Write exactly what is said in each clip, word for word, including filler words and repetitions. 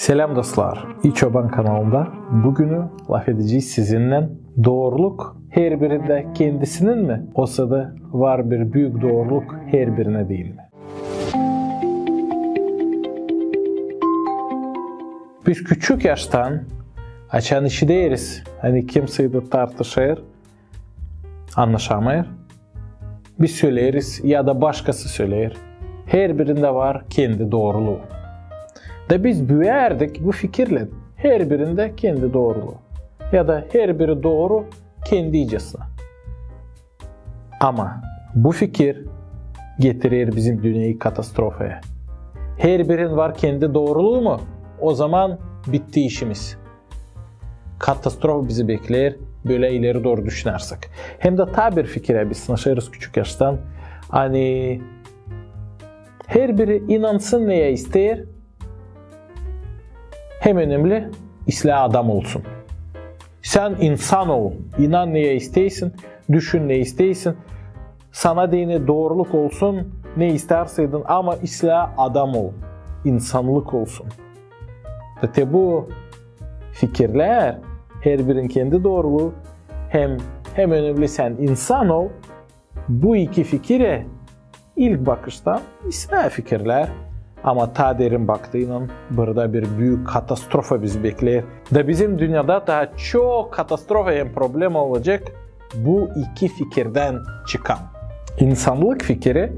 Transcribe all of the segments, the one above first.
Selam, dostlar. İi Çoban kanalında bugünü lafedecez sizinnän: dooruluk herbirindä kendisinin mi, osa da var bir büük dooruluk herbirinä deyni mi? Biz küçük yaştan, açan işideriz, ani kimsey dä tartışêr, annaşamêêr, biz söleeriz ya da başkası söleer. Herbirindä var kendi dooruluu. Da biz büüyärdik bu fikirlän: herbirindä kendi dooruluu. Ya da herbiri dooru kendi icesinä. Ama bu fikir getirer bizim dünneyi katastrofaya. Herbirinin var kendi dooruluu mu? Ozaman bitti işimiz. Katastrofa bizi bekleer, bölä ileri dooru düşünärsäk. Hem dä taa bir fikirä biz sınaşêrız küçük yaştan, ani herbiri inansın neyä isteer, hem önemli, islää adam olsun. Sän insan ol, inan neyä isteysin, düşün ne isteysin, sana deyni dooruluk olsun, ne istärseydin, ama islää adam ol, insannık olsun. Te bu fikirlär, herbirinin kendi dooruluu, hem, hem önemli, sän insan ol, bu iki fikirä ilk bakıştan islää fikirlär, ama taa derin baktıynan, burada bir büük katastrofa bizi bekleer. Da bizim dünnedä taa çok katastrofa hem problema olacek bu iki fikirdän çıkan. İnsannık fikiri,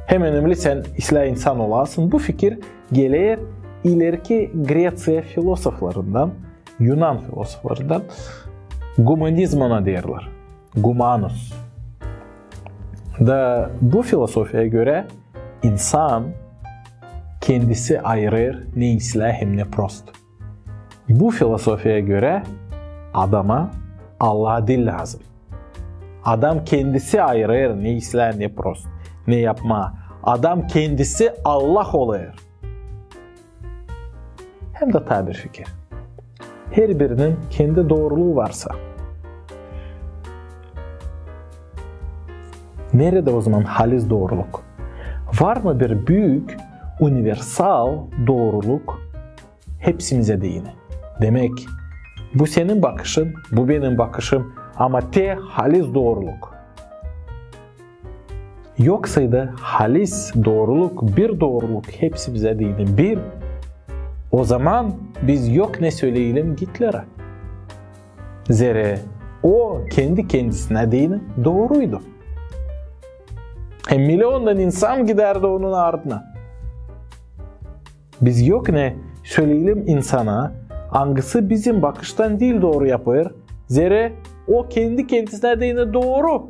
hem önemli, sän islää insan olasın, bu fikir geler ilerki Greţiya filosoflarından, Yunan filosoflarından, gumanizm ona deerlär. Gumanus. Da bu filosofiyaya görä insan kendisi ayırêr ne islää hem ne prost. Bu filosofiyaya görä adama Allah diil lääzım. Adam kendisi ayırêr ne islää, ne prost, ne yapmaa. Adam kendisi Allah olêr. Hem dä taa bir fikir. Herbirinin kendi dooruluu varsa, neredä ozaman halis dooruluk? Var mı bir büük, universal dooruluk hepsimizä deyni? Demäk, bu senin bakışın, bu benim bakışım, ama te halis dooruluk. Yoksaydı halis dooruluk, bir dooruluk hepsimizä deyni bir, ozaman biz yok ne söleyelim Gitlerä. Zerä o kendi-kendisinä deyni dooruydu. Hem milionnan insan gidärdi onun ardına. Biz yok ne söleyelim insana, angısı bizim bakıştan diil dooru yapêr, zerä o kendi-kendisinä deyni dooru.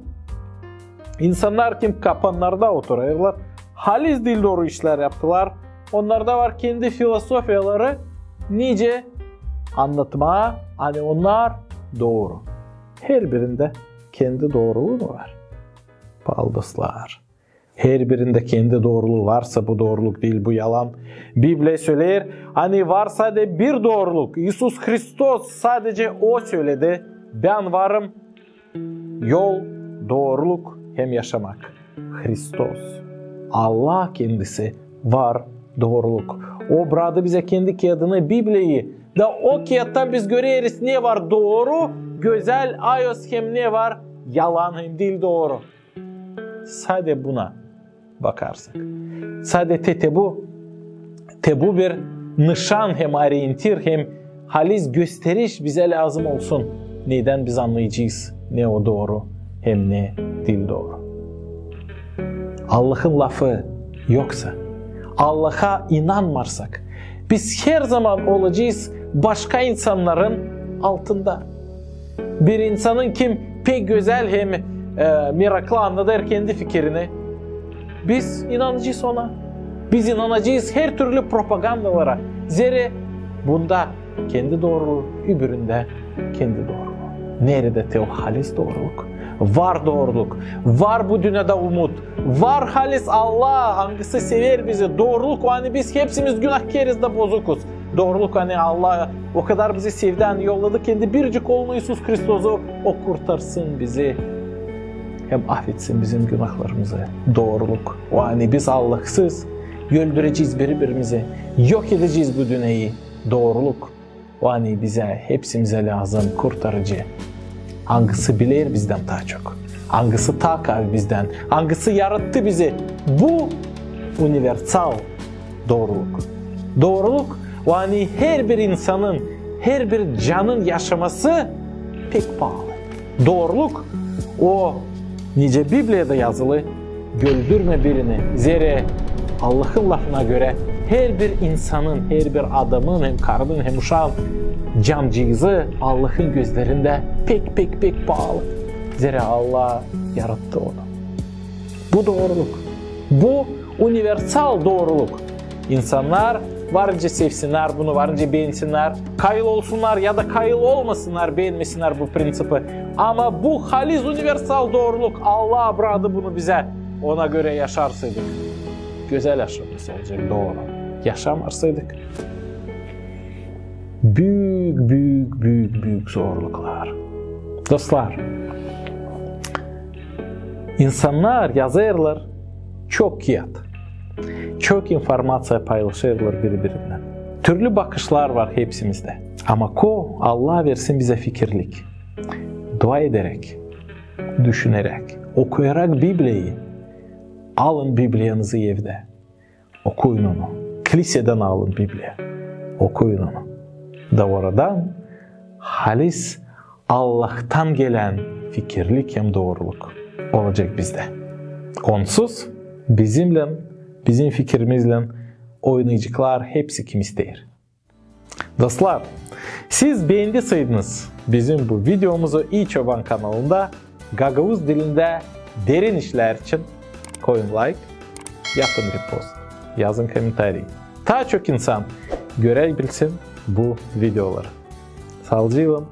İnsannar, kim kapannarda oturêrlar, halis diil dooru işlär yaptılar, onnarda var kendi filosofiyaları, nicä annatmaa, ani onnar dooru. Herbirindä kendi dooruluu mu var? Paalı dostlar, herbirindä kendi dooruluu varsa, bu dooruluk diil, bu yalan. Bibliya söleer, ani var sade bir dooruluk. İisus Hristos sadecä o söledi: "Bän varım yol, dooruluk hem yaşamak." Hristos, Allah kendisi var dooruluk. O bradı bizä kendi kiyadını, Bibliyayı. Da o kiyattan biz göreriz, ne var dooru, gözäl, ayoz, hem ne var yalan, hem diil dooru. Sade buna bakarsak. Sade te, te bu, te bu bir nışan hem orientir hem halis gösteriş bizä lääzım olsun, nedän biz annayacez, ne o dooru hem ne diil dooru. Allahın lafı yoksa, Allaha inanmarsak, biz herzaman olacez başka insannarın altında. Bir insanın, kim pek gözäl hem, e, meraklı annadêr kendi fikirini, biz inanacez ona. Biz inanacez hertürlü propagandalara. Zerä bunda kendi dooruluu, öbüründä kendi dooruluu. Neredä te o halis dooruluk? Var dooruluk. Var bu dünnedä umut. Var halis Allah, angısı sever bizi. Dooruluk, o ani biz hepsimiz günahkeriz da bozukuz. Dooruluk, ani Allah o kadar bizi sevdi, ani yolladı kendi biricik Oolunu İisus Hristosu, o kurtarsın bizi hem afetsin bizim günahlarımızı. Dooruluk, o ani biz Allahsız öldürecez biri-birimizi, yok edecez bu dünneyi. Dooruluk. O, ani bizä, hepsimizä lääzım kurtarıcı. Angısı biler bizdän taa çok? Angısı taa kaavi bizdän? Angısı yarattı bizi? Bu universal dooruluk. Dooruluk, o, ani herbir insanın, herbir canın yaşaması pek paalı. Dooruluk, o, nicä Bibliyada yazılı, öldürmä birini. Zerä Allahın lafına görä, herbir insanın, herbir adamın, hem karının, hem uşaan cancıızı Allahın gözlerindä pek, pek, pek paalı. Zerä Allah yarattı onu. Bu dooruluk. Bu universal dooruluk. İnsannar var nicä sevsinnär bunu, var nicä beensinnär, kayıl olsunnar ya da kayıl olmasınnar, beenmesinnär bu prinţipi. Ama bu haliz universal dooruluk. Allah braktı bunu bizä. Ona görä yaşarsaydık, gözäl yaşamamız olacek, dooru. Yaşamarsaydık, büük, büük, büük, büük zorluklar. Dostlar, insannar yazêrlar çok kiyat. Çok informaţiya paylaşêrlar biri-birindän. Türlü bakışlar var hepsimizdä. Ama ko Allah versin bizä fikirlik. Dua ederäk, düşüneräk, okuyarak Bibliyayı. Alın Bibliyanızı evdä. Okuyun onu. Kilisedän alın Bibliya. Okuyun onu. Da oradan haliz Allahtan gelän fikirlik hem dooruluk olacek bizdä. Onsuz bizimnän, bizim fikirimizlän oynayaceklar hepsi, kim isteer. Dostlar, siz beendiseydiniz bizim bu videomuzu İi Çoban kanalında gagauz dilindä derin işlär için, koyun layk, yapın repost, yazın komentariy. Taa çok insan görebilsin bu videoları. Saalıcaklan.